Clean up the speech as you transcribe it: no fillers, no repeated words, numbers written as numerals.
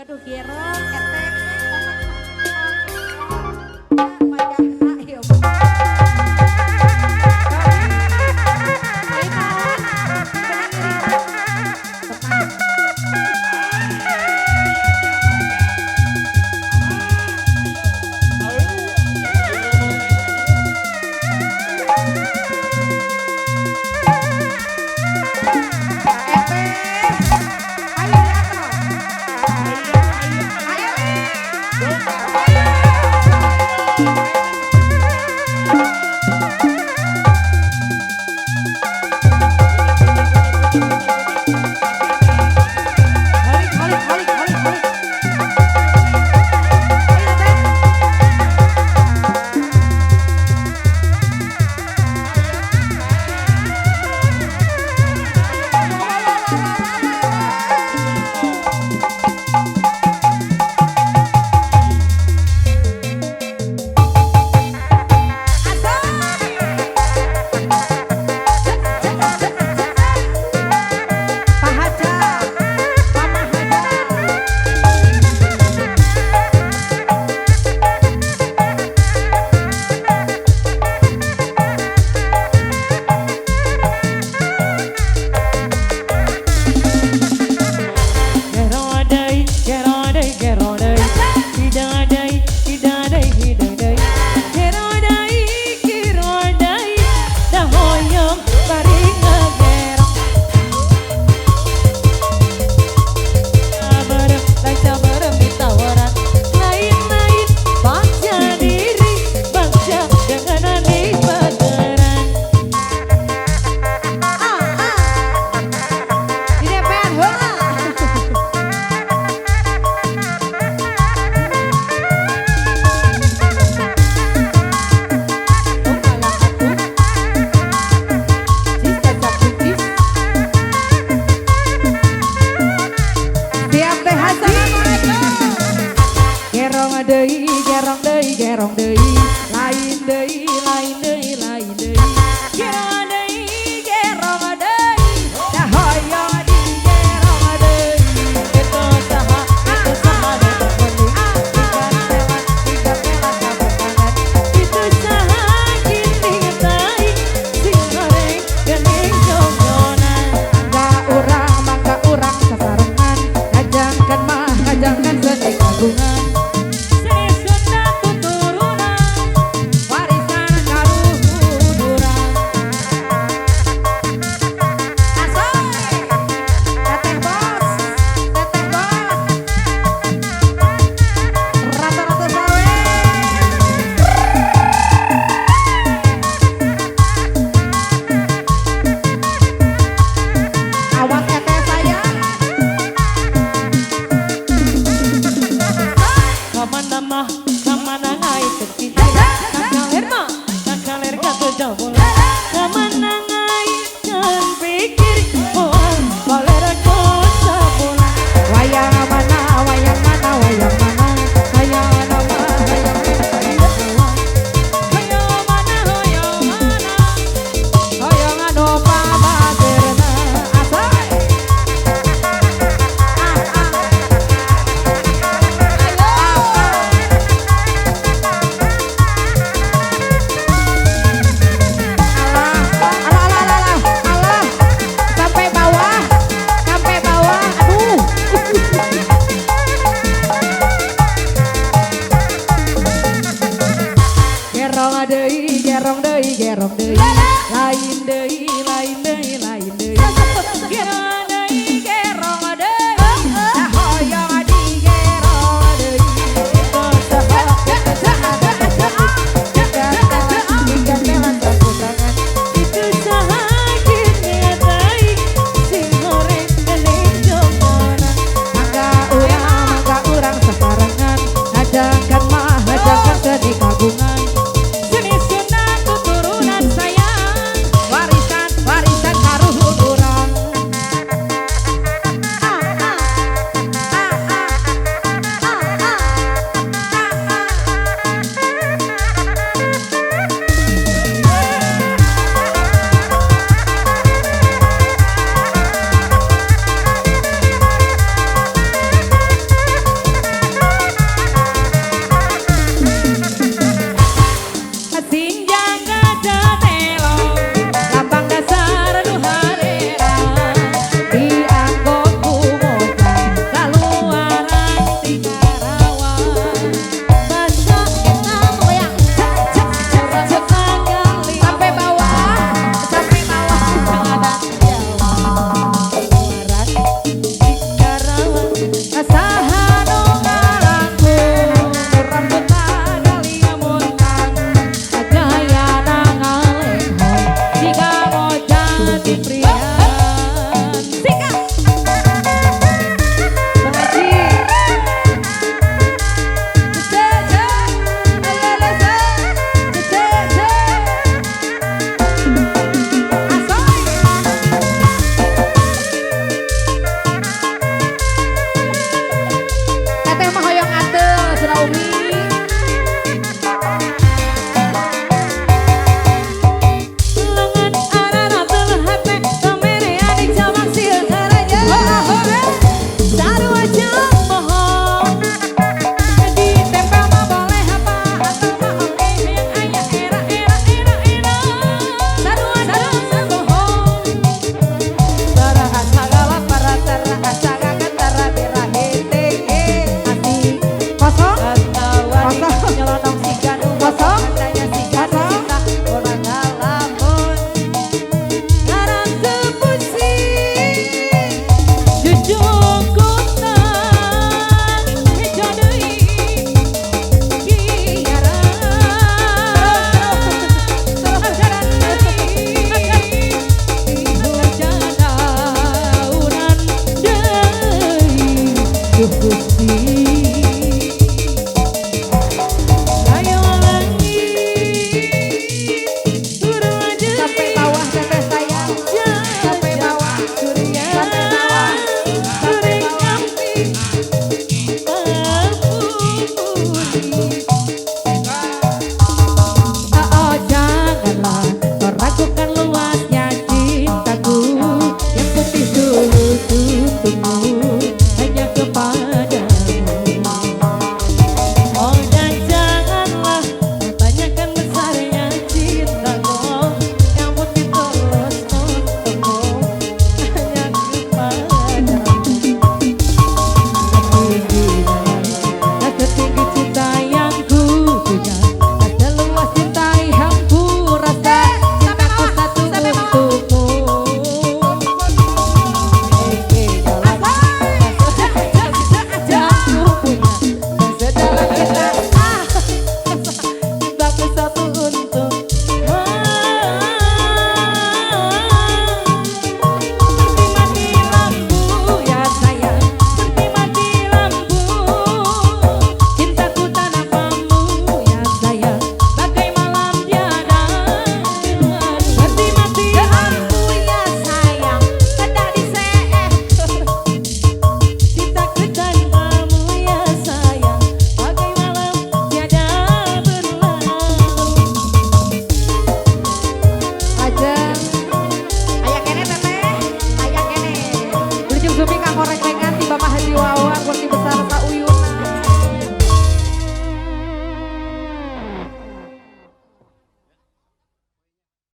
Gaduh gerong eteh wajahna ieu mah. Tenang. Eteh, ayo di atas. Ayo. Balik, balik, balik, balik, balik. Ayo, Teteh. Pak Haja, Mama Haja. Gerong deui, gerong deui, gerong deui. Hidang deui, hidang deui, hidang deui. Gerong deui, gerong deui. Da hoyong bari ngagerong. Sabareng, lain sabareng ditawaran. Lain-lain bagja diri, bagja jangan di pageran. Ah, ah. Di DPR heula. Oh, kalah atuh. Cis cacak cis. Siap Teh Haji. Gerong deui, gerong deui, gerong deui. Lain deui, lain deui, lain deui. Gerong deui, gerong deui. Da hoyong di gerong deui. Itu saha nu meuli. Tiga pelat, tiga pelat kabukanan. Itu saha ginding tai, sing goreng geuning jongjonan. Mangga urang, mangga urang sasarengan. Ngajangkeun mah, ngajangkeun seni kagungan. Seni Sunda tuturunan. Warisan kaluhuran. Asoy. Teteh bos, teteh bos. Rata-rata sawe. Awas teteh sayang. deui.